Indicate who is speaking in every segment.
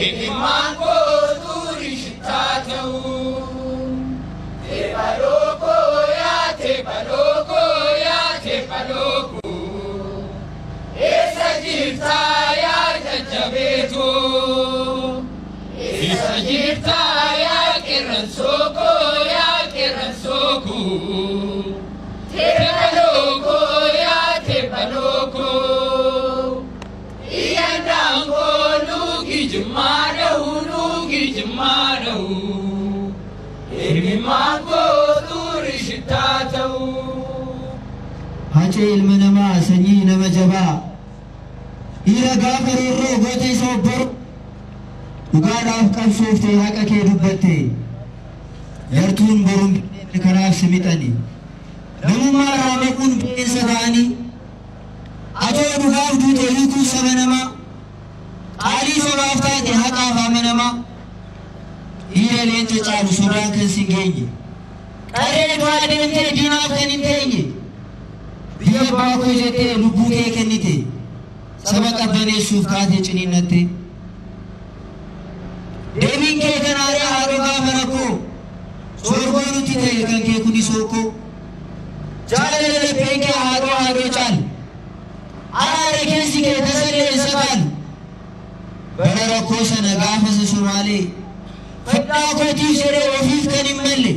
Speaker 1: Imimmaan koo xurii shittaa ta'u. Teephaloo koo yaa teephaloo koo yaa teephaloo koo. Eessa jirtaa yaa jajjabeetoo? Eessa jirtaa yaa qeerransoo koo yaa qeerransoo koo? Teephaloo koo yaa teephaloo koo. Iyyandaan koo nuugi jimmaa dha'u nuugi jimmaa dha'u. Imimmaan koo xurii shittaa ta'u.
Speaker 2: Hacee ilma namaa sanyii nama jabaa. Dhiira gaafa roorroo goota isa obboru. Dhugaadhaaf qabsooftee haqa kee dubbatte. Yartuun boruun kanaaf si mixani. Namummaa irraa maquun bineensa ta'anii. Atoo dhugaaf duute hiikuu saba namaa. Qaalii sabaaf taate haqaaf amanamaa. Dhiira leenca caalu sodaan kan si hin geenye. Qarree du'aa deemtee diinaaf kan hin teenye. Biyya abbaa koo jettee lubbuu kee kennite. Saba qabbaneessuuf kaatee ciniinnatte. Deebiin kee kan aaree haadhoo gaafa rakkoo. Soorgoo nuti ta'e kan kee kunis hokkoo. Jaalala lapheen kee haadhoo haadhoo caalu. Araara keessi kee tasallee hin sakaalu. Bara rakkoo sana gaafa isa Somaalee. Fedhaa kootiif jedhee ofiif kan hin malle.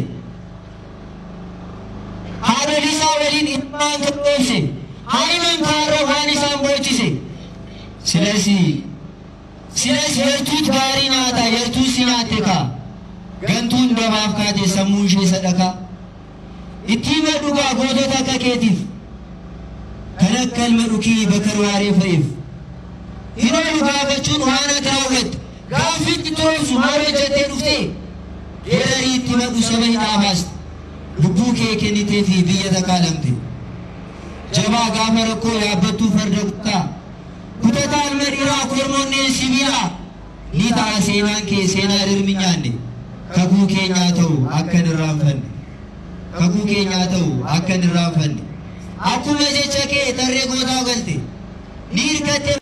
Speaker 2: Haadholii isaa waliin ilmaan kan dhoofse. Haaliman kaarroo waan isaan boochise. Silas yartuut gaarii nyaata yartuu si nyaatte kaa. Gantuun gabaaf kaate sammuun ishee sadhakaa. Ittiin dhugaa gootota akka keetiif. Kan akka ilma dhukii bakar waaree fa'iif. Hin oolu gaafachuun waan ati raawwatte. Gaaffitti toomsu maal hojjettee dhuftee? Geerarii itti madhu saba hidhaa baaste. Lubbuu kee kennitee fi biyya takaalamte. Jabaa gaafa rakkoo yaabbattuu farda guttaa. Kutataa ilma dhiiraa kormoonneen sibiilaa. Ni ta'a seenaan kee seenaa dirmi nyaanne. Kakuu keenyaa ta'u akka hin irraanfanne. Kakuu keenyaa ta'u akka hin irraanfanne. Akkuma jecha kee tarree gootaa galte. Ni hirkattee.